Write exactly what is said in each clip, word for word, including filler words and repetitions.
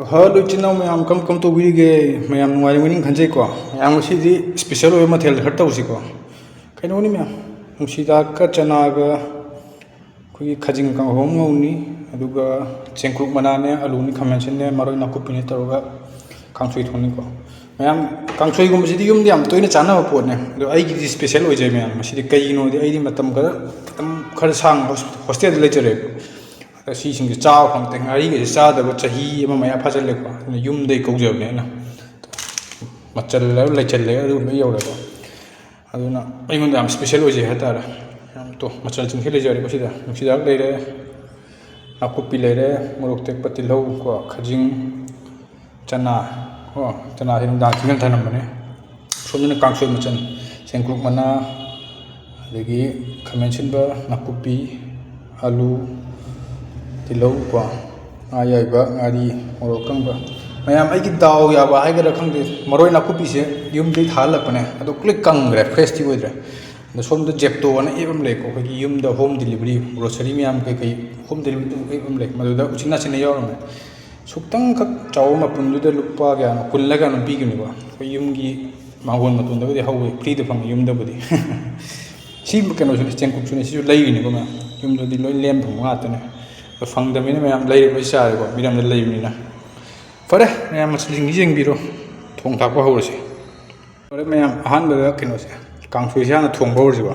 Hello ꯏꯆꯤꯟ ꯏꯅꯥꯎ ꯃꯌꯥꯝ, ꯀꯔꯝ ꯀꯔꯝ ꯇꯧꯕꯤꯔꯤꯒꯦ? ꯃꯌꯥꯝ ꯅꯨꯡꯉꯥꯏꯔꯝꯒꯅꯤ ꯈꯟꯖꯩꯀꯣ꯫ ꯃꯌꯥꯝ, ꯉꯁꯤꯗꯤ ꯏꯁꯄꯤꯁꯦꯜ ꯑꯣꯏꯕ ꯃꯊꯦꯜ ꯈꯔ ꯇꯧꯁꯤꯀꯣ꯫ ꯀꯩꯅꯣꯅꯤ ꯃꯌꯥꯝ, ꯅꯨꯡꯁꯤꯗꯥꯛꯀ ꯆꯅꯥꯒ ꯑꯩꯈꯣꯏꯒꯤ ꯈꯖꯤꯡ ꯀꯥꯡꯍꯧ ꯑꯃ ꯉꯧꯅꯤ, ꯑꯗꯨꯒ ꯆꯦꯡꯀ꯭ꯔꯨꯞ ꯃꯅꯥꯅꯦ, ꯑꯂꯨꯅꯤ, ꯈꯥꯃꯦꯟ ꯑꯁꯤꯟꯕꯅꯦ, ꯃꯔꯣꯏ ꯅꯥꯀꯨꯞꯄꯤꯅꯦ ꯇꯧꯔꯒ ꯀꯥꯡꯁꯣꯏ ꯊꯣꯡꯅꯤꯀꯣ꯫ ꯃꯌꯥꯝ, ꯀꯥꯡꯁꯣꯏꯒꯨꯝꯕꯁꯤꯗꯤ ꯌꯨꯝꯗ ꯌꯥꯝ ꯇꯣꯏꯅ ꯆꯥꯅꯕ ꯄꯣꯠꯅꯦ, ꯑꯗꯣ ꯑꯩꯒꯤꯗꯤ ꯏꯁꯄꯤꯁꯦꯜ ꯑꯣꯏꯖꯩ ꯃꯌꯥꯝ꯫ ꯃꯁꯤꯗꯤ ꯀꯩꯒꯤꯅꯣꯗꯤ, ꯑꯩꯗꯤ ꯃꯇꯝ ꯈꯔ, ꯃꯇꯝ ꯈꯔ ꯁꯥꯡꯅ ꯍꯣꯁ-, ꯍꯣꯁꯇꯦꯜꯗ ꯂꯩꯖꯔꯦꯕ꯫ ꯑꯗ ꯁꯤꯁꯤꯡꯁꯦ ꯆꯥꯕ ꯐꯪꯗꯦ꯫ ꯉꯥꯔꯤꯒꯁꯦ ꯆꯥꯗꯕ ꯆꯍꯤ ꯑꯃ ꯃꯌꯥ ꯐꯥꯖꯤꯜꯂꯦꯀꯣ꯫ ꯑꯗꯨꯅ ꯌꯨꯝꯗꯒꯤ ꯀꯧꯖꯕꯅꯦ ꯑꯩꯅ꯫ ꯃꯆꯜ ꯍꯥꯏꯕ ꯂꯩꯆꯜ ꯂꯩ, ꯑꯗꯨ ꯂꯣꯏ ꯌꯧꯔꯦꯀꯣ꯫ ꯑꯗꯨꯅ ꯑꯩꯉꯣꯟꯗ ꯌꯥꯝ ꯏꯁꯄꯤꯁꯦꯜ ꯑꯣꯏꯖꯩ ꯍꯥꯏꯇꯥꯔꯦ꯫ ꯌꯥꯝ ꯇꯣ-, ꯃꯆꯜꯁꯤꯡꯁꯦ ꯂꯩꯖꯔꯦꯀꯣ ꯁꯤꯗ꯫ ꯅꯨꯡꯁꯤꯗꯥꯛ ꯂꯩꯔꯦ, ꯅꯥꯀꯨꯞꯄꯤ ꯂꯩꯔꯦ, ꯃꯣꯔꯣꯛ ꯇꯦꯛꯄ, ꯇꯤꯜꯍꯧ ꯀꯣ, ꯈꯖꯤꯡ, ꯆꯅꯥ ꯀꯣ, ꯆꯅꯥꯁꯦ ꯅꯨꯡꯗꯥꯡ ꯇꯤꯡꯉ ꯊꯝꯂꯝꯕꯅꯦ꯫ ꯁꯣꯝꯗꯅ ꯀꯥꯡꯁꯣꯏ ꯃꯆꯜ, ꯆꯦꯡꯀ꯭ꯔꯨꯞ ꯃꯅꯥ, ꯑꯗꯒꯤ ꯈꯥꯃꯦꯟ ꯑꯁꯤꯟꯕ, ꯅꯥꯀꯨꯞꯄꯤ, ꯑꯂꯨ, ꯇꯤꯜꯍꯧ ꯀꯣ, ꯉꯥ ꯑꯌꯥꯏꯕ, ꯉꯥꯔꯤ, ꯃꯣꯔꯣꯛ ꯑꯀꯪꯕ꯫ ꯃꯌꯥꯝ, ꯑꯩꯒꯤ ꯗꯥꯎ ꯌꯥꯕ ꯍꯥꯏꯒꯗ꯭ꯔꯥ ꯈꯪꯗꯦ, ꯃꯔꯣꯏ ꯅꯥꯀꯨꯞꯄꯤꯁꯦ ꯌꯨꯝꯗꯒꯤ ꯊꯥꯍꯜꯂꯛꯄꯅꯦ, ꯑꯗꯣ ꯂꯣꯏ ꯀꯪꯈ꯭ꯔꯦ, ꯐ꯭ꯔꯦꯁꯇꯤ ꯑꯣꯏꯗ꯭ꯔꯦ꯫ ꯑꯗꯣ ꯁꯣꯝꯗ ꯖꯦꯞꯇꯣ ꯑꯅ ꯑꯦꯞ ꯑꯃ ꯂꯩꯀꯣ, ꯑꯩꯈꯣꯏꯒꯤ ꯌꯨꯝꯗ ꯍꯣꯝ ꯗꯤꯂꯤꯚꯔꯤ, ꯒ꯭ꯔꯣꯁꯔꯤ ꯃꯌꯥꯝ ꯀꯩꯀꯩ ꯍꯣꯝ ꯗꯤꯂꯤꯚꯔꯤ ꯇꯧꯕ ꯑꯦꯞ ꯑꯃ ꯂꯩ, ꯃꯗꯨꯗ ꯎꯆꯤꯟ ꯅꯥꯆꯤꯟꯅ ꯌꯥꯎꯔꯝꯃꯦ꯫ ꯁꯨꯛꯇꯪꯈꯛ ꯆꯥꯎꯕ ꯃꯄꯨꯟꯗꯨꯗ ꯂꯨꯄꯥ ꯀꯌꯥꯅꯣ, ꯀꯨꯜꯂ ꯀꯌꯥꯅꯣ ꯄꯤꯈꯤꯕꯅꯤꯀꯣ꯫ ꯑꯩꯈꯣꯏ ꯌꯨꯝꯒꯤ ꯃꯥꯡꯒꯣꯟ ꯃꯇꯣꯟꯗꯕꯨꯗꯤ ꯍꯧꯋꯦ, ꯐ꯭ꯔꯤꯗ ꯐꯪꯉꯦ ꯌꯨꯝꯗꯕꯨꯗꯤ꯫ ꯁꯤ ꯀꯩꯅꯣꯁꯨꯅꯦ, ꯆꯦꯡꯀꯨꯞꯁꯨꯅꯦ, ꯁꯤꯁꯨ ꯂꯩꯔꯤꯅꯤꯀꯣ ꯃꯌꯥꯝ꯫ ꯌꯨꯝꯗꯗꯤ ꯂꯣꯏ ꯂꯦꯝ ꯊꯝꯕ ꯉꯥꯛꯇꯅꯦ꯫ ꯑꯗꯣ ꯐꯪꯗꯕꯅꯤꯅ ꯃꯌꯥꯝ ꯂꯩꯔ ꯂꯣꯏ ꯆꯥꯔꯦꯀꯣ, ꯃꯤꯔꯝꯗ ꯂꯩꯕꯅꯤꯅ꯫ ꯐꯔꯦ, ꯃꯌꯥꯝ ꯃꯆꯜꯁꯤꯡꯁꯤ ꯌꯦꯡꯕꯤꯔꯣ, ꯊꯣꯡ ꯊꯥꯛꯄ ꯍꯧꯔꯁꯦ꯫ ꯐꯔꯦ ꯃꯌꯥꯝ, ꯑꯍꯥꯟꯕꯗ ꯀꯩꯅꯣꯁꯦ, ꯀꯥꯡꯁꯣꯏꯁꯦ ꯍꯥꯟꯅ ꯊꯣꯡꯕ ꯍꯧꯔꯁꯤꯀꯣ꯫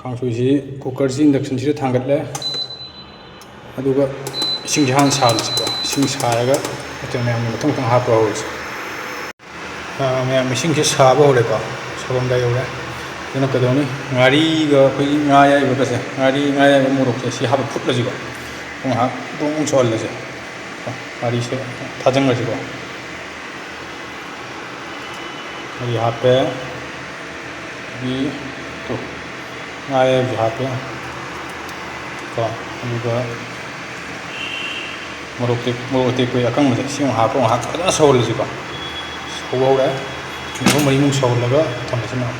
ꯀꯥꯡꯁꯣꯏꯁꯤ ꯀꯨꯀꯔꯁꯤ, ꯏꯟꯗꯛꯁꯟꯁꯤꯗ ꯊꯥꯡꯒꯠꯂꯦ, ꯑꯗꯨꯒ ꯏꯁꯤꯡꯁꯦ ꯍꯥꯟꯅ ꯁꯥꯍꯜꯂꯁꯤꯀꯣ꯫ ꯏꯁꯤꯡ ꯁꯥꯔꯒ ꯃꯆꯜ ꯃꯌꯥꯝꯗꯣ ꯃꯊꯪ ꯃꯊꯪ ꯍꯥꯞꯄ ꯍꯧꯔꯁꯤ꯫ ꯑꯥ, ꯃꯌꯥꯝ, ꯏꯁꯤꯡꯁꯦ ꯁꯥꯕ ꯍꯧꯔꯦꯀꯣ, ꯁꯧꯔꯝꯗꯥꯏ ꯌꯧꯔꯦ꯫ ꯑꯗꯨꯅ ꯀꯩꯗꯧꯅꯤ, ꯉꯥꯔꯤꯒ ꯑꯩꯈꯣꯏꯒꯤ ꯉꯥ ꯑꯌꯥꯏꯕꯒꯁꯦ, ꯉꯥꯔꯤ, ꯉꯥ ꯑꯌꯥꯏꯕ, ꯃꯣꯔꯣꯛꯁꯦ ꯁꯤ ꯍꯥꯞꯄ ꯐꯨꯠꯂꯁꯤꯀꯣ꯫ ꯉꯥꯏꯍꯥꯛ ꯕ꯭ꯔꯣꯡ ꯕ꯭ꯔꯣꯡ ꯁꯧꯍꯜꯂꯁꯦ꯫ ꯉꯥꯔꯤꯁꯦ ꯊꯥꯖꯤꯟꯈ꯭ꯔꯁꯤꯀꯣ꯫ ꯉꯥꯔꯤ ꯍꯥꯞꯄꯦ꯫ ꯑꯗꯒꯤ ꯇꯨ, ꯉꯥ ꯑꯌꯥꯏꯕꯁꯨ ꯍꯥꯞꯄꯦ ꯀꯣ꯫ ꯑꯗꯨꯒ ꯃꯣꯔꯣꯛ ꯇꯦꯛ-, ꯃꯣꯔꯣꯛ ꯑꯇꯦꯛꯄ ꯑꯀꯪꯕꯁꯦ ꯁꯤ ꯑꯃꯨꯛ ꯍꯥꯞꯄ, ꯉꯥꯏꯍꯥꯛ ꯐꯖꯅ ꯁꯧꯍꯜꯂꯁꯤꯀꯣ꯫ ꯁꯧꯕ ꯍꯧꯔꯦ꯫ ꯃꯤꯅꯤꯠ ꯑꯍꯨꯝ ꯃꯔꯤꯃꯨꯛ ꯁꯧꯍꯜꯂꯒ ꯊꯝꯃꯁꯤ ꯃꯌꯥꯝ꯫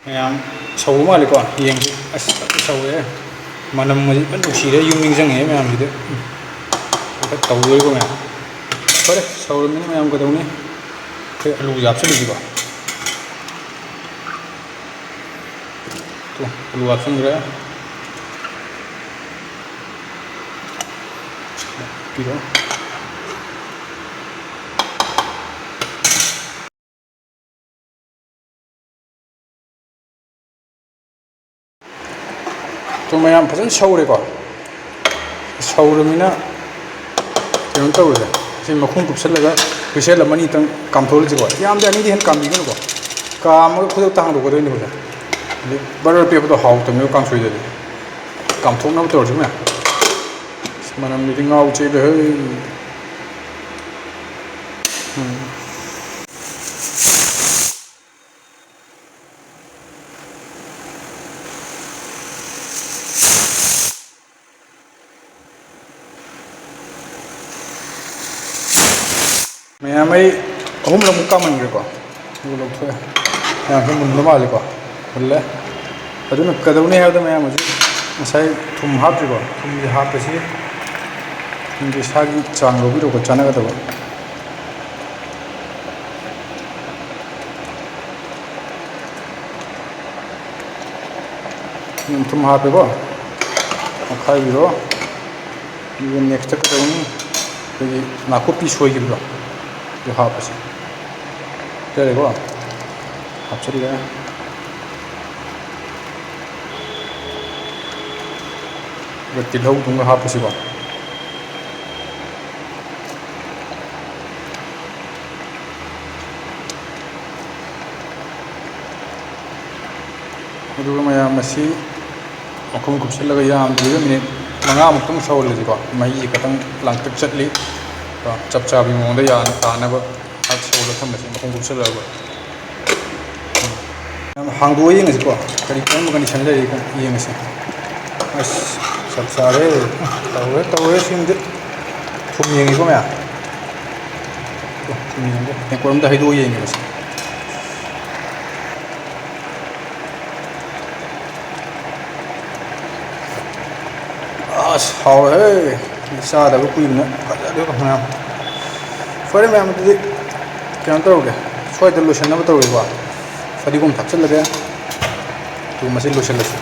ꯃꯌꯥꯝ, ꯁꯧꯕ ꯃꯥꯜꯂꯦꯀꯣ? ꯌꯦꯡꯁꯤ꯫ ꯑꯁ, ꯐꯖꯅ ꯁꯧꯋꯦ꯫ ꯃꯅꯝꯒꯁꯦ ꯐꯖꯅ ꯅꯨꯡꯁꯤꯔꯦ꯫ ꯌꯨꯝ ꯅꯤꯡꯁꯤꯡꯉꯦ ꯃꯌꯥꯝꯁꯤꯗꯤ꯫ ꯎꯝ꯫ ꯇꯧꯗꯣꯔꯤꯕ ꯃꯌꯥꯝ꯫ ꯐꯔꯦ, ꯁꯧꯔꯕꯅꯤꯅ ꯃꯌꯥꯝ ꯀꯩꯗꯧꯅꯤ? ꯑꯩꯈꯣꯏ ꯑꯂꯨ ꯍꯥꯞꯆꯤꯜꯂꯁꯤꯀꯣ꯫ ꯇꯨ, ꯑꯂꯨ ꯍꯥꯞꯆꯤꯟꯈ꯭ꯔꯦ꯫ ꯄꯤꯔꯣ꯫ ꯇꯨ, ꯃꯌꯥꯝ ꯐꯖꯅ ꯁꯧꯔꯦꯀꯣ꯫ ꯁꯧꯔꯕꯅꯤꯅ ꯀꯩꯅꯣ ꯇꯧꯔꯁꯦ, ꯁꯤ ꯃꯈꯨꯝ ꯀꯨꯞꯁꯜꯂꯒ ꯍꯨꯏꯁꯦꯜ ꯑꯃ ꯑꯅꯤꯇꯪ ꯀꯥꯝꯊꯣꯛꯍꯜꯂꯁꯤꯀꯣ꯫ ꯌꯥꯝꯗꯤ ꯑꯅꯤꯗꯤ ꯍꯦꯟꯅ ꯀꯥꯝꯕꯤꯒꯅꯨꯀꯣ, ꯀꯥꯝꯃꯒ ꯈꯨꯗꯛꯇ ꯍꯥꯡꯗꯣꯛꯀꯗꯣꯏꯅꯦ ꯍꯧꯖꯤꯛ꯫ ꯑꯗꯩ ꯕꯔ ꯕꯔ ꯄꯦꯠꯄꯗꯣ ꯍꯥꯎꯇꯕꯅꯦꯕ ꯀꯥꯡꯁꯣꯏꯗꯗꯤ꯫ ꯀꯥꯝꯊꯣꯛꯅꯕ ꯇꯧꯔꯁꯤ ꯃꯌꯥꯝ꯫ ꯑꯁ, ꯃꯅꯝꯗꯨꯗꯤ ꯉꯥꯎ ꯆꯦꯜꯂꯦ ꯍꯩ꯫ ꯎꯝ꯫ ꯃꯌꯥꯝ ꯑꯩ ꯑꯍꯨꯝꯂꯛꯃꯨꯛ ꯀꯥꯝꯍꯟꯈ꯭ꯔꯦꯀꯣ, ꯑꯗꯨꯒ ꯂꯧꯊꯣꯛꯑꯦ꯫ ꯃꯌꯥꯝꯁꯨ ꯃꯨꯟꯕ ꯃꯥꯜꯂꯦꯀꯣ, ꯃꯨꯜꯂꯦ꯫ ꯑꯗꯨꯅ ꯀꯩꯗꯧꯅꯤ ꯍꯥꯏꯕꯗ ꯃꯌꯥꯝ ꯍꯧꯖꯤꯛ ꯉꯁꯥꯏ ꯊꯨꯝ ꯍꯥꯞꯇ꯭ꯔꯤꯀꯣ, ꯊꯨꯝꯁꯦ ꯍꯥꯞꯄꯁꯤ꯫ ꯊꯨꯝꯁꯦ ꯏꯁꯥꯒꯤ ꯆꯥꯡ ꯂꯧꯕꯤꯔꯣꯀꯣ, ꯆꯥꯟꯅꯒꯗꯕ꯫ ꯊꯨꯝ ꯍꯥꯞꯄꯦꯀꯣ, ꯑꯣꯠꯈꯥꯏꯕꯤꯔꯣ꯫ ꯑꯗꯨꯒ ꯅꯦꯛꯁꯇ ꯀꯩꯗꯧꯅꯤ? ꯑꯩꯈꯣꯏꯒꯤ ꯅꯥꯀꯨꯞꯄꯤ ꯁꯣꯏꯈꯤꯕꯗꯣ, ꯑꯗꯨ ꯍꯥꯞꯄꯁꯤ꯫ ꯌꯥꯔꯦꯀꯣ, ꯍꯥꯞꯆꯤꯜꯂꯦ꯫ ꯑꯗꯨꯒ ꯇꯤꯜꯍꯧꯗꯨꯃꯒ ꯍꯥꯞꯄꯁꯤꯀꯣ꯫ ꯑꯗꯨꯒ ꯃꯌꯥꯝ ꯑꯁꯤ ꯃꯈꯨꯝ ꯀꯨꯞꯁꯤꯜꯂꯒ ꯌꯥꯝꯗ꯭ꯔꯤꯕ ꯃꯤꯅꯤꯠ ꯃꯉꯥꯃꯨꯛꯇꯪ ꯁꯧꯍꯜꯂꯁꯤꯀꯣ, ꯃꯍꯤꯁꯦ ꯈꯤꯇꯪ ꯂꯥꯡꯇꯛ ꯆꯠꯂꯤ꯫ ꯀꯣ, ꯆꯞ ꯆꯥꯕꯒꯤ ꯃꯑꯣꯡꯗ ꯌꯥꯅ ꯇꯥꯅꯕ ꯉꯥꯏꯍꯥꯛ ꯁꯧꯍꯜꯂ ꯊꯝꯕꯁꯦ, ꯃꯈꯨꯝ ꯀꯨꯞꯁꯤꯜꯂꯒ꯫ ꯌꯥꯝ ꯍꯥꯡꯗꯣꯛꯑ ꯌꯦꯡꯉꯁꯤꯀꯣ, ꯀꯔꯤ ꯀꯔꯝꯕ ꯀꯟꯗꯤꯁꯟ ꯂꯩꯔꯤ ꯌꯦꯡꯉꯁꯤ꯫ ꯑꯁ, ꯆꯞ ꯆꯥꯔꯦ꯫ ꯇꯧꯔꯦ, ꯇꯧꯔꯦ, ꯁꯤꯃꯗꯤ꯫ ꯊꯨꯝ ꯌꯦꯡꯉꯤꯀꯣ ꯃꯌꯥꯝ꯫ ꯊꯨꯝ ꯌꯦꯡꯒꯦ꯫ ꯇꯦꯡꯀꯣꯠ ꯑꯝꯗ ꯍꯩꯗꯣꯛꯑ ꯌꯦꯡꯒꯦ ꯃꯁꯤ꯫ ꯑꯁ, ꯍꯥꯎꯔꯦꯍꯦ꯫ ꯆꯥꯗꯕ ꯀꯨꯏꯕꯅ ꯑꯗꯨꯒ ꯃꯌꯥꯝ, ꯐꯔꯦ ꯃꯌꯥꯝ, ꯑꯗꯨꯗꯤ ꯀꯩꯅꯣ ꯇꯧꯔꯒꯦ, ꯁ꯭ꯋꯥꯏꯗ ꯂꯣꯏꯁꯤꯟꯅꯕ ꯇꯧꯔꯒꯦꯀꯣ꯫ ꯐꯗꯤꯒꯣꯝ ꯊꯥꯛꯆꯤꯜꯂꯒꯦ, ꯑꯗꯨꯒ ꯃꯁꯤ ꯂꯣꯏꯁꯤꯜꯂꯁꯤ꯫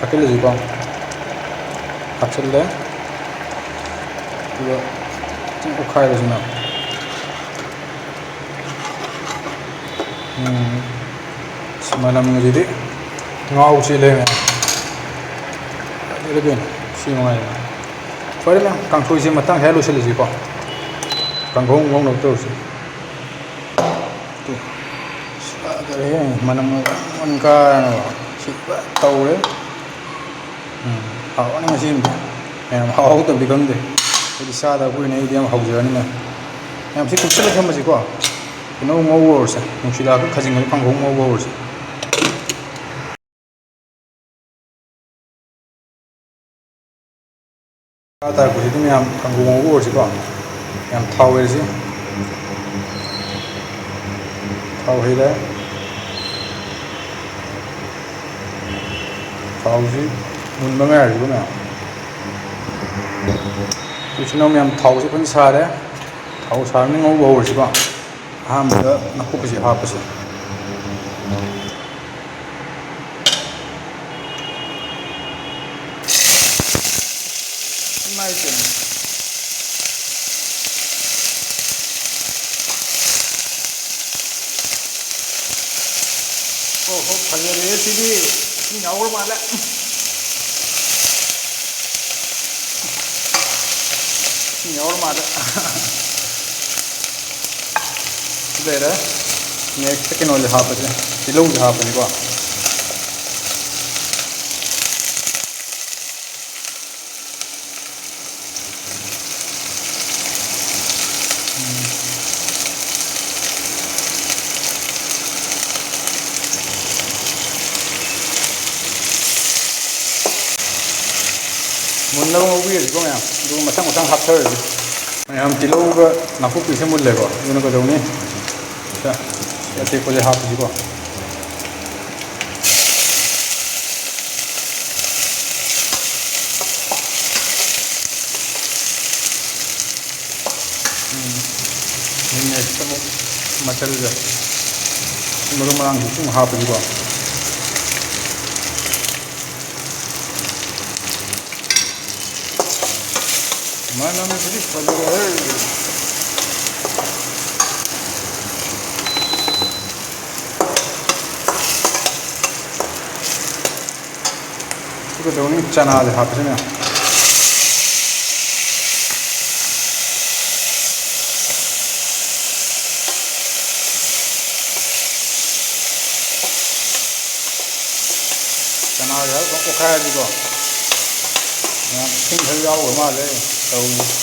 ꯍꯥꯞꯆꯤꯜꯂꯁꯤꯀꯣ, ꯍꯥꯞꯆꯤꯜꯂꯦ, ꯑꯗꯨꯒ ꯁꯨꯝ ꯑꯣꯠꯈꯥꯏꯔꯁꯤꯅ꯫ ꯎꯝ꯫ ꯑꯁ, ꯃꯅꯝꯁꯤꯗꯤ ꯉꯥꯎ ꯆꯦꯜꯂꯦ ꯃꯌꯥꯝ꯫ ꯐꯖꯔꯦ ꯀꯩꯅꯣ, ꯁꯤ ꯅꯨꯡꯉꯥꯏꯔꯦ꯫ ꯐꯔꯦ ꯃꯌꯥꯝ, ꯀꯥꯡꯁꯣꯏꯁꯦ ꯃꯇꯥꯡ ꯁ꯭ꯋꯥꯏꯗ ꯂꯣꯏꯁꯤꯜꯂꯁꯤꯀꯣ꯫ ꯀꯥꯡꯍꯧ ꯉꯧꯅꯕ ꯇꯧꯔꯁꯤ꯫ ꯇꯨ꯫ ꯑꯁ, ꯐꯖꯔꯦꯍꯦ, ꯃꯅꯝ ꯃꯅꯝ ꯀꯥꯔꯅꯕ ꯁꯤ ꯄꯨꯔꯥ ꯇꯧꯔꯦ꯫ ꯎꯝ, ꯍꯥꯎꯔꯅꯤ ꯉꯁꯤꯃꯗꯤ꯫ ꯃꯌꯥꯝ ꯍꯥꯎꯍꯧꯗꯕꯗꯤ ꯈꯪꯗꯦ꯫ ꯑꯩꯗꯤ ꯆꯥꯗꯕ ꯀꯨꯏꯔꯦ, ꯑꯩꯗꯤ ꯌꯥꯝ ꯍꯧꯖꯔꯅꯤ ꯃꯌꯥꯝ꯫ ꯃꯌꯥꯝ ꯁꯤ ꯀꯨꯞꯁꯜꯂ ꯊꯝꯃꯁꯤꯀꯣ꯫ ꯀꯩꯅꯣ ꯉꯧꯕ ꯍꯧꯔꯁꯦ꯫ ꯅꯨꯡꯁꯤꯗꯥꯛꯀ ꯈꯥꯖꯤꯡꯒꯗꯣ ꯀꯥꯡꯍꯧ ꯉꯧꯕ ꯍꯧꯔꯁꯦ꯫ ꯁꯥ ꯇꯥꯔꯛꯄꯁꯤꯗꯤ ꯃꯌꯥꯝ ꯀꯥꯡꯍꯧ ꯉꯧꯕ ꯍꯧꯔꯁꯤꯀꯣ꯫ ꯌꯥꯝ ꯊꯥꯎ ꯍꯩꯔꯁꯤ꯫ ꯊꯥꯎ ꯍꯩꯔꯦ꯫ ꯊꯥꯎꯁꯤ ꯃꯨꯟꯕ ꯉꯥꯏꯔꯁꯤꯀꯣ ꯃꯌꯥꯝ꯫ ꯏꯆꯤꯟ ꯏꯅꯥꯎ ꯃꯌꯥꯝ, ꯊꯥꯎꯁꯤ ꯐꯖꯅ ꯁꯥꯔꯦ꯫ ꯊꯥꯎ ꯁꯥꯔꯕꯅꯤꯅ ꯉꯧꯕ ꯍꯧꯔꯁꯤꯀꯣ꯫ ꯑꯍꯥꯟꯕꯗ ꯅꯥꯀꯨꯞꯄꯤꯁꯦ ꯍꯥꯞꯄꯁꯦ꯫ ꯏꯃꯥꯏ ꯄꯦꯝꯃ꯫ ꯑꯣ ꯍꯣ, ꯐꯖꯔꯦ ꯁꯤꯗꯤ꯫ ꯏꯁꯤꯡ ꯌꯥꯎꯔ ꯃꯥꯜꯂꯦ꯫ ꯏꯁꯤꯡ ꯌꯥꯎꯔ ꯃꯥꯜꯂꯦ꯫ ꯁꯤ ꯂꯩꯔꯦ꯫ Next ꯀꯩꯅꯣꯁꯦ ꯍꯥꯞꯄꯁꯦ, ꯇꯤꯜꯍꯧꯁꯦ ꯍꯥꯞꯄꯅꯤꯀꯣ꯫ ꯃꯨꯟꯅꯕ ꯉꯧꯕꯤꯔꯁꯤꯀꯣ ꯃꯌꯥꯝ, ꯑꯗꯨꯒ ꯃꯊꯪ ꯃꯊꯪ ꯍꯥꯞꯊꯔꯁꯤ꯫ ꯃꯌꯥꯝ, ꯇꯤꯜꯍꯧꯒ ꯅꯥꯀꯨꯞꯄꯤꯁꯦ ꯃꯨꯜꯂꯦꯀꯣ, ꯑꯗꯨꯅ ꯀꯩꯗꯧꯅꯤ? ꯁꯦ, ꯑꯇꯦꯛꯄꯁꯦ ꯍꯥꯞꯄꯁꯤꯀꯣ꯫ ꯎꯝ꯫ ꯅꯦꯛꯁꯇ ꯑꯃꯨꯛ ꯃꯆꯜꯁꯦ, ꯃꯔꯨ ꯃꯔꯥꯡꯁꯤꯡꯁꯨ ꯑꯃꯨꯛ ꯍꯥꯞꯄꯁꯤꯀꯣ꯫ ꯃꯅꯝꯁꯤꯗꯤ ꯐꯖꯔꯦ꯫ ꯁꯤ ꯀꯩꯗꯧꯅꯤ? ꯆꯅꯥꯁꯦ ꯍꯥꯞꯄꯁꯤ ꯃꯌꯥꯝ꯫ ꯆꯅꯥꯁꯦ ꯍꯥꯞꯄ ꯑꯣꯠꯈꯥꯏꯔꯁꯤꯀꯣ꯫ ꯃꯌꯥꯝ ꯏꯁꯤꯡ ꯈꯔ ꯌꯥꯎꯈ꯭ꯔ ꯃꯥꯜꯂꯦ ꯇꯧꯔꯤꯁꯦ꯫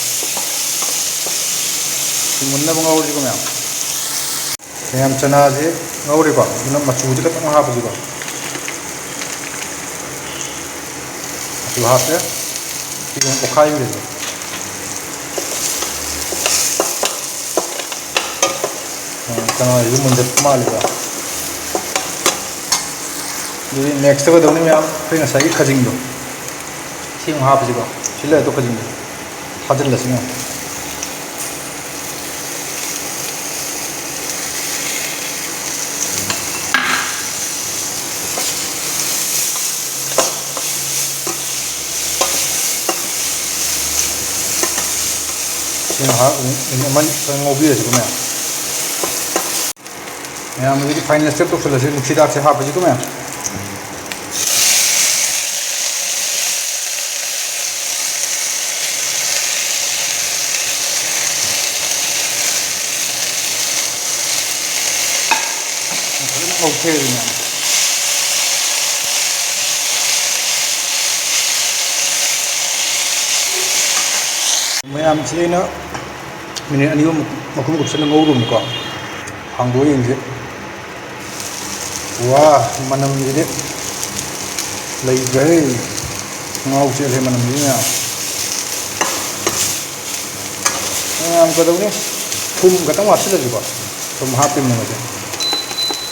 ꯁꯤ ꯃꯨꯟꯅꯕ ꯉꯧꯔꯁꯤꯀꯣ ꯃꯌꯥꯝ꯫ ꯃꯌꯥꯝ ꯆꯅꯥꯁꯦ ꯉꯧꯔꯤꯀꯣ, ꯑꯗꯨꯅ ꯃꯆꯨꯁꯦ ꯈꯤꯇꯪ ꯍꯥꯞꯄꯁꯤꯀꯣ꯫ ꯃꯆꯨ ꯍꯥꯞꯄꯦ꯫ ꯁꯤꯒ ꯑꯣꯠꯈꯥꯏꯕꯤꯔꯁꯦ꯫ ꯑ, ꯆꯅꯥꯁꯤꯁꯨ ꯃꯨꯟꯖꯠꯄ ꯃꯥꯜꯂꯤꯀꯣ꯫ ꯑꯗꯨꯗꯤ ꯅꯦꯛꯁꯇ ꯀꯩꯗꯧꯅꯤ ꯃꯌꯥꯝ? ꯑꯩꯈꯣꯏ ꯉꯁꯥꯏꯒꯤ ꯈꯖꯤꯡꯗꯣ, ꯁꯤ ꯑꯃꯨꯛ ꯍꯥꯞꯄꯁꯤꯀꯣ꯫ ꯁꯤ ꯂꯩꯔꯗꯣ ꯈꯖꯤꯡꯗꯣ ꯊꯥꯖꯤꯜꯂꯁꯤ ꯃꯌꯥꯝ꯫ ꯁꯤ ꯉꯥꯏꯍꯥꯛ ꯑꯃꯨꯛ ꯃꯤꯅꯤꯠ ꯑꯃ ꯈꯔ ꯉꯧꯕꯤꯔꯁꯤꯀꯣ ꯃꯌꯥꯝ꯫ ꯃꯌꯥꯝ, ꯑꯗꯨꯗꯤ ꯐꯥꯏꯅꯦꯜ ꯁ꯭ꯇꯦꯞ ꯇꯧꯁꯜꯂꯁꯤ, ꯅꯨꯡꯁꯤꯗꯥꯛꯁꯦ ꯍꯥꯞꯄꯁꯤꯀꯣ ꯃꯌꯥꯝ꯫ ꯐꯖꯅ ꯉꯧꯊꯣꯛꯑꯦ ꯑꯗꯨꯃꯥꯏꯅ꯫ ꯃꯌꯥꯝꯁꯤ ꯑꯩꯅ ꯃꯤꯅꯤꯠ ꯑꯅꯤ ꯑꯍꯨꯝ ꯃꯈꯨꯝ ꯀꯨꯞꯁꯜꯂ ꯉꯧꯔꯨꯕꯅꯤꯀꯣ꯫ ꯍꯥꯡꯗꯣꯛꯑ ꯌꯦꯡꯁꯤ꯫ ꯋꯥ, ꯃꯅꯝꯁꯤꯗꯤ ꯂꯩꯇ꯭ꯔꯦꯍꯦ꯫ ꯉꯥꯎ ꯆꯦꯜꯂꯦ ꯃꯅꯝꯁꯤꯗꯤ ꯃꯌꯥꯝ꯫ ꯃꯌꯥꯝ ꯀꯩꯗꯧꯅꯤ? ꯊꯨꯝ ꯈꯛꯇꯪ ꯋꯥꯠꯁꯤꯜꯂꯁꯤꯀꯣ꯫ ꯊꯨꯝ ꯍꯥꯞꯄꯤ ꯃꯨꯡꯒꯁꯦ꯫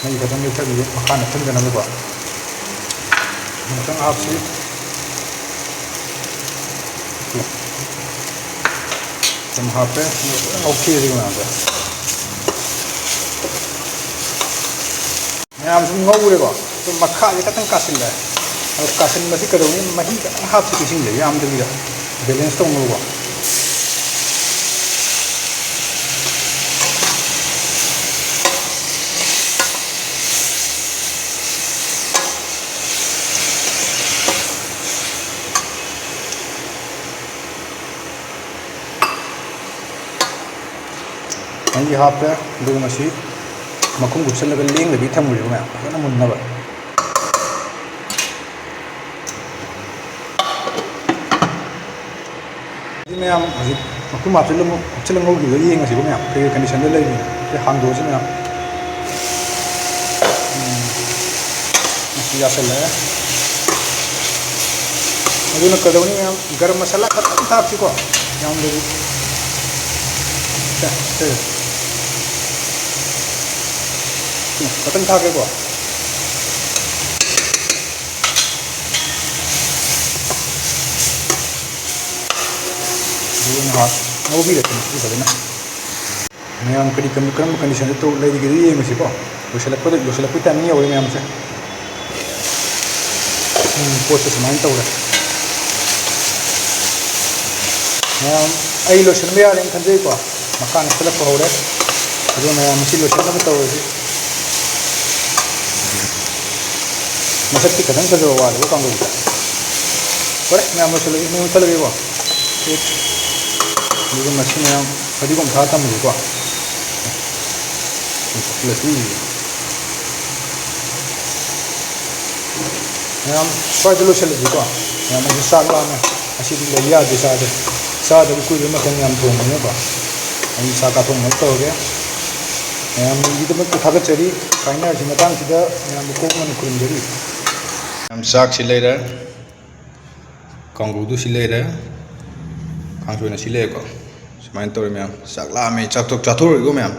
ꯃꯩ ꯈꯛꯇꯪ ꯂꯩꯊꯕꯤꯒꯦ, ꯃꯈꯥ ꯅꯞꯁꯤꯟꯗꯅꯕꯀꯣ꯫ ꯊꯨꯝ ꯈꯛꯇꯪ ꯍꯥꯞꯁꯤ꯫ ꯁꯨꯝ ꯍꯥꯞꯄꯦ꯫ ꯉꯧꯊꯣꯛꯑꯦ ꯍꯧꯖꯤꯛ ꯃꯌꯥꯝꯁꯦ꯫ ꯃꯌꯥꯝ ꯁꯨꯝ ꯉꯧꯔꯦꯀꯣ꯫ ꯑꯗꯨ ꯃꯈꯥꯁꯦ ꯈꯤꯇꯪ ꯀꯥꯁꯤꯜꯂꯦ꯫ ꯑꯗꯣ ꯀꯥꯁꯤꯟꯕꯁꯤ ꯀꯩꯗꯧꯅꯤ? ꯃꯍꯤ ꯈꯤꯇꯪ ꯍꯥꯞꯁꯤ, ꯏꯁꯤꯡꯁꯦ ꯌꯥꯝꯗꯕꯤꯗ, ꯕꯦꯂꯦꯟꯁ ꯇꯧꯅꯕꯀꯣ꯫ ꯃꯍꯤ ꯍꯥꯞꯄꯦ꯫ ꯑꯗꯨꯒ ꯃꯁꯤ ꯃꯈꯨꯝ ꯀꯨꯞꯁꯜꯂꯒ ꯂꯦꯡꯗꯕꯤ ꯊꯝꯃꯨꯔꯦꯕ ꯃꯌꯥꯝ, ꯐꯖꯅ ꯃꯨꯟꯅꯕ꯫ ꯁꯤ ꯃꯌꯥꯝ ꯍꯧꯖꯤꯛ ꯃꯈꯨꯝ ꯍꯥꯞꯆꯤꯜꯂ-, ꯍꯥꯞꯆꯤꯜꯂ ꯉꯧꯈꯤꯕꯗꯣ ꯌꯦꯡꯉꯁꯤꯀꯣ ꯃꯌꯥꯝ, ꯀꯩ ꯀꯟꯗꯤꯁꯟꯗ ꯂꯩꯔꯤꯅꯣ꯫ ꯁꯤ ꯍꯥꯡꯗꯣꯛꯑꯁꯤ ꯃꯌꯥꯝ꯫ ꯎꯝ꯫ ꯃꯁꯤ ꯌꯥꯁꯜꯂꯛꯑꯦ꯫ ꯑꯗꯨꯅ ꯀꯩꯗꯧꯅꯤ ꯃꯌꯥꯝ, ꯒꯔꯝ ꯃꯁꯥꯂꯥ ꯈꯛꯇꯪ ꯊꯥꯛꯁꯤꯀꯣ, ꯌꯥꯝꯗꯕꯤ꯫ ꯁꯦ, ꯁꯦ꯫ ꯎꯝ, ꯈꯛꯇꯪ ꯊꯥꯛꯀꯦꯀꯣ꯫ ꯑꯗꯨꯒ ꯉꯥꯏꯍꯥꯛ ꯉꯧꯕꯤꯔꯛꯀꯅꯤ ꯁꯤ ꯐꯖꯅ꯫ ꯃꯌꯥꯝ ꯀꯔꯤ ꯀꯔꯝ-, ꯀꯔꯝꯕ ꯀꯟꯗꯤꯁꯟꯗ ꯇꯧ-, ꯂꯩꯔꯤꯒꯦꯗꯣ ꯌꯦꯡꯉꯁꯤꯀꯣ꯫ ꯂꯣꯏꯁꯤꯜꯂꯛꯄꯗ, ꯂꯣꯏꯁꯤꯜꯂꯛꯄꯩ ꯇꯥꯏꯃꯤꯡ ꯌꯧꯔꯦ ꯃꯌꯥꯝꯁꯦ꯫ ꯎꯝ, ꯄꯣꯠꯁꯦ ꯁꯨꯃꯥꯏꯅ ꯇꯧꯔꯦ꯫ ꯃꯌꯥꯝ, ꯑꯩ ꯂꯣꯏꯁꯤꯟꯕ ꯌꯥꯔꯦꯅ ꯈꯟꯖꯩꯀꯣ꯫ ꯃꯈꯥ ꯅꯛꯁꯤꯜꯂꯛꯄ ꯍꯧꯔꯦ꯫ ꯑꯗꯨ ꯃꯌꯥꯝ ꯃꯁꯤ ꯂꯣꯏꯁꯤꯟꯅꯕ ꯇꯧꯔꯁꯤ꯫ ꯃꯁꯛꯇꯤ ꯈꯤꯇꯪ ꯐꯖꯕ ꯋꯥꯠꯂꯦꯀꯣ ꯀꯥꯡꯒꯧꯁꯦ꯫ ꯐꯔꯦ, ꯃꯌꯥꯝ ꯂꯣꯏꯁꯤꯜꯂꯒꯦ, ꯃꯩ ꯃꯨꯠꯊꯠꯂꯒꯦꯀꯣ꯫ ꯑꯗꯨꯒ ꯃꯁꯤ ꯃꯌꯥꯝ ꯐꯗꯤꯒꯣꯝ ꯊꯥ ꯊꯝꯃꯒꯦꯀꯣ꯫ ꯃꯌꯥꯝ ꯁ꯭ꯋꯥꯏꯗ ꯂꯣꯏꯁꯤꯜꯂꯁꯤꯀꯣ꯫ ꯃꯌꯥꯝ ꯑꯩꯁꯨ ꯆꯥꯛ ꯂꯥꯝꯃꯦ꯫ ꯉꯁꯤꯗꯤ ꯂꯩ ꯌꯥꯗꯦ ꯆꯥꯗꯦ꯫ ꯆꯥꯗꯕ ꯀꯨꯏꯔꯦ ꯃꯊꯦꯜ ꯌꯥꯝ ꯊꯣꯡꯕꯅꯤꯅꯀꯣ꯫ ꯑꯩ ꯆꯥꯛ ꯀꯥꯊꯣꯛꯅꯕ ꯇꯧꯔꯒꯦ꯫ ꯃꯌꯥꯝꯒꯤꯗꯃꯛꯇ ꯊꯥꯒꯠꯆꯔꯤ꯫ ꯀꯥꯏꯅꯔꯁꯤ ꯃꯇꯥꯡꯁꯤꯗ ꯃꯌꯥꯝꯕꯨ ꯀꯣꯛꯅꯅ ꯈꯨꯔꯨꯝꯖꯔꯤ꯫ ꯃꯌꯥꯝ ꯆꯥꯛꯁꯤ ꯂꯩꯔꯦ꯫ ꯀꯥꯡꯒꯧꯗꯨ ꯁꯤ ꯂꯩꯔꯦ꯫ ꯀꯥꯡꯁꯣꯏꯅ ꯁꯤ ꯂꯩꯔꯦꯀꯣ꯫ ꯁꯨꯃꯥꯏꯅ ꯇꯧꯔꯦ ꯃꯌꯥꯝ꯫ ꯆꯥꯛ ꯂꯥꯝꯃꯦ꯫ ꯆꯥꯛ ꯆꯥꯊꯣꯛ-, ꯆꯥꯊꯣꯛꯎꯔꯒꯦꯀꯣ ꯃꯌꯥꯝ꯫